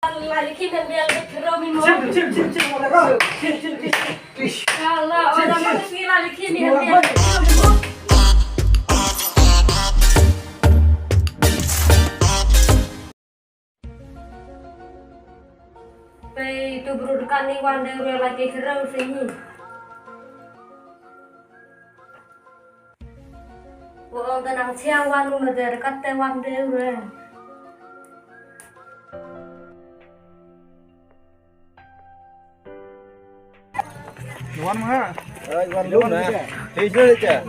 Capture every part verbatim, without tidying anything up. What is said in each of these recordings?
Lali ki men bial de kero mi mo. Chim, chim, chim, chim, mo da ko. Chim, chim, chim, chim. Ish. Ya Allah, chim, ora chim. Mo da ki lali ki men bial. Pei tu bru dekat ni wan de ura laki kero sini. Wa ong ka nang chiang wan u na de dekat te wan de ura. Wan ma. Ai, wan lu na. Hei, hei, cha.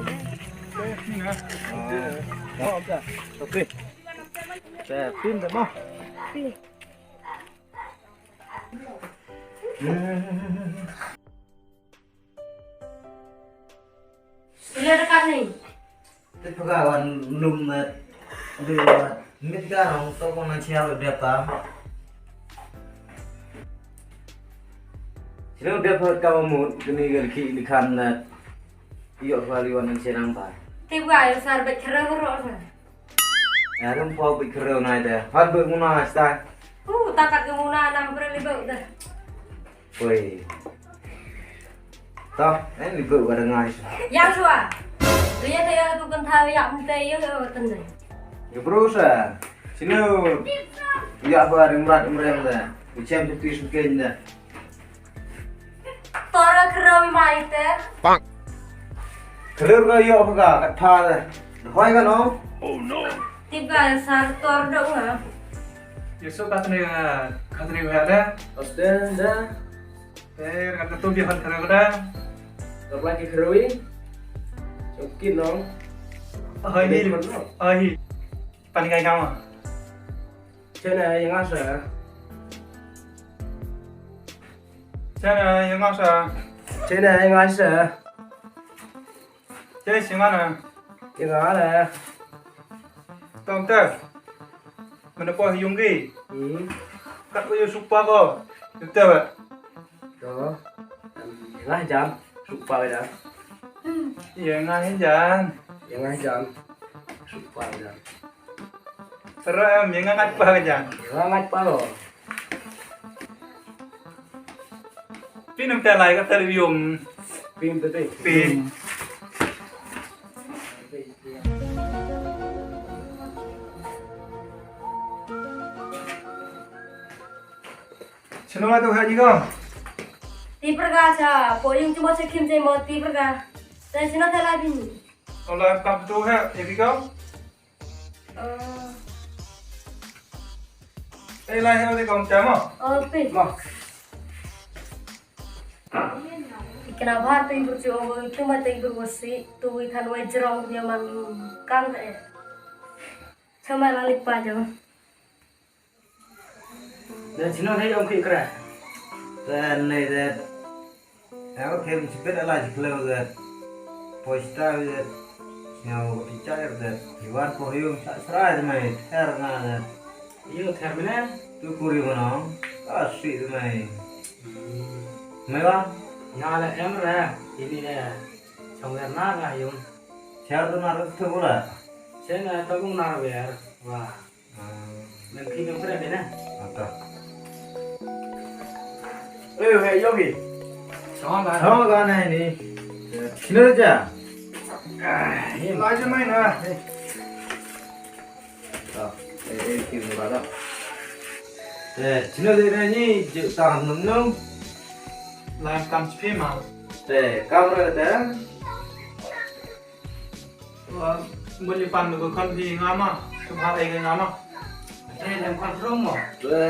Ni na. Ah. Okay. Te, pin de mo. Pin. Ila dekat ni. Te pega wan lum, eh, de, eh, mit ka rong to ko na chia de pa. Sino de pa ka mut kini ga ki ni khan na. Yo kali wan ang cherang pa. Te wa yo sar ba kero ro sa. Aram pau bit kero nai da. Pat bit muna stai. Uh, takat ke muna nang bere libo da. Woi. Toh, eh, libo ka dengai. Yang sua. Dia te ya tu kan tha ya mte ya ya tende. Gebru sa. Sino. Ya ba rimrat mrem da. Bichem tu tis mken da. Tor ka kero mi mai te. Pak. Kero ka yo ka ka tha de. Hoi ka no? Oh no. Tiba sar tor do nga. Yesu katne, katne wa da. Oste da. Eh, ka tu bi han kero da. Tor lagi kero wi. Chokit no. Hai ni. Hai. Paling kai kama. Chene yang asa. Chene yang asa. Chene yang asa. Chene singana. Yang ada. Tong te. Mana po yung gi. Hmm. Kat ko yung supa ko. Yung te ba. To. Yang ah jam. Supa da. Yang ah jam. Yang ah jam. Supa da. Tara em, yang ngat pa ka jan. Yang ngat pa lo. Pin em te lai ka ter yung. Pin te te. Pin. Chino ma tu ha ni ko. Ti perga cha, po yung chimo che khim che mo ti perga. Te chino te lai pin. Ola kam tu ha, ye bi ko. Eh, lai heo de kong chamo. Oh, pi. Mo. Ikna bhar tu ibur chu, oh, tu ma tu ibur wasi, tu i than wai jrong dia man kam de. Chama la lik pa jo. Dan sino thei ong ki kra. Dan nei de. Nga ka them chipet ala chi khlem de. Poista de. Sñiaw ka pichar de. Iwan po yung sa srai de mai ther nga de. Yung ther mene? Tu kuri mano. Ka sweet de mai. Hmm. Mai wa? Nga le em re. Ini le. Chong le na nga yung. Ther de na re tu la. Chen na ta bung na re. Wa. Nang ki nang pernah deh, nah. Ata. Eh, hey, Yogi. Sama kan? Sama kan, eh, ni? Sino aja? Ah, ini. Aja main, ah. Ah, eh, eh, ki mura da. Eh, sino de na ni, je tang nung nung. Lam kam chpi ma. Eh, kamera de. Wa, mun i pan ko kon phi nga ma, tu pha ai nga ma. Te lem kon rum mo. Wa,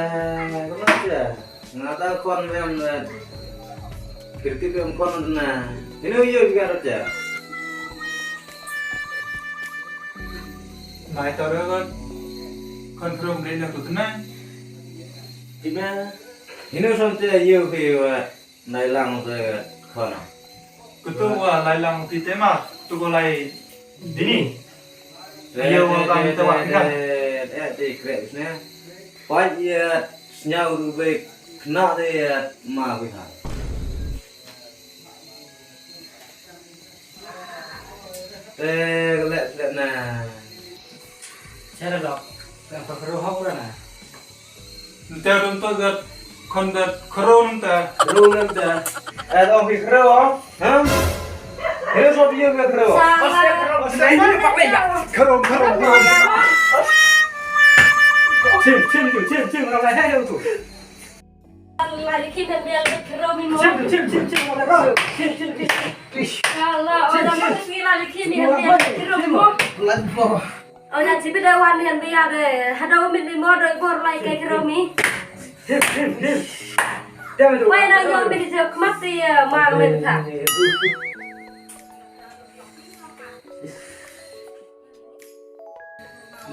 ko ma ya. Nga ta kon bem na. Kirti bem kon na. Ino yo ga rot ya. Nai to ro kon rum ri na tu na. Ima. Ino som te yo phi wa. Nai lang te khana. Kutu wa lai lang ti tema, tu ko lai dini. Ayo wa kami te wa kan. Eh, eh, ti krek sne. Pai ya sñiaw du be khna de ya ma ku ha. Eh, le, le na. Chera dok, kan pa kru hok ra na. Te dum to dat khon dat khron te. Khron te. Eh, dong hi khro. Ha? Khro so bi khro. Khro, khro, khro. Chim, chim, chim, chim, chim, ra lai hai tu. Lai khin dan dia khro mi mo. Chim, chim, chim, chim, ra lai. Chim, chim, chim. Ala, ora mo sila lai khin dan dia khro mi mo. Lan mo. Ora, chipi da wan hen bia de. Hada u min mi mo do bor lai ke khro mi. Wai na yo min je khmat ti, eh, ma men tha.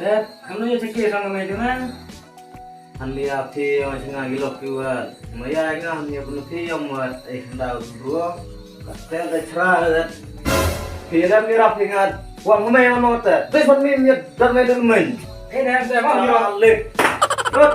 Le, kamno yo cheke sang mai tu na. Han bia phi yo chinga gilok ki wa. Maya nga han yo pun phi yo mo, eh, da bro. Ka tel da chra da. Phi da mi rap phi ngat. Wa mo me mo ta. Dei ban mi mi da me da me. Eh, da da mo yo. Alik. Rot.